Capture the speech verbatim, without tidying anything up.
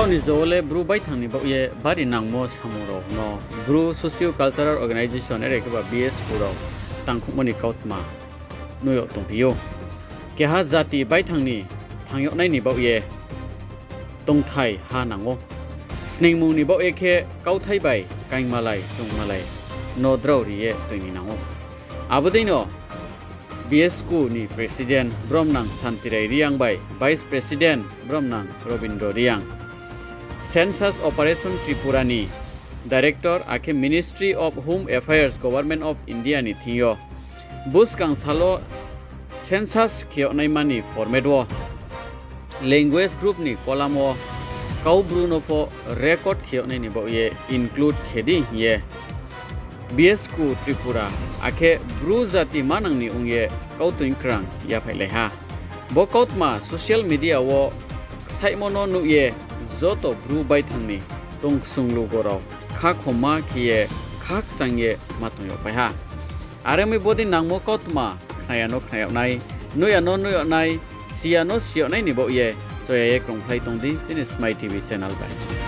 Ni jo wo le Bru baithang ni baoh ye bari nangmo samung rao no Bru Socio Cultural Organization are khe ba B S Ku rao tangkhouhmo ni kautma nuh yag tongphi ou. Keha jati baithang ni thanng yag nai ni baoh ye tongthai ha nang ou. Sningmung ni baoh ye khe kauthai bai kaingmalai chungmalai no drao ri ye toing ni nang ou. Abo dei no B S Ku ni President bromnang Santirai Reang bai Vice President bromnang Robindro Reang, Census Operation Tripura ni Director akhe Ministry of Home Affairs, Government of India ni thing yo buskang sal wo census khe yag naima ni format wo language group ni column wo kau Bru no pho record khe yag nai ni baoh ye include khe di hing ye B S Ku Tripura akhe Bru jati manang ni ong ye kautoing krang yaphaihlai ha. Bo kautma social media wo ksaihmo no nuh ye joto Bru baithang ni tong ksung lugo rao khakhomma khe ye khakchang ye ma tong yagpai ha. Are ong mi bodei nangmo kautma khna ya no khna yag nai, nuh ya no nuh yag nai, si ya no si yag nai ni baoh ye choya ye krungphlai tong di chini Smai T V channel bai.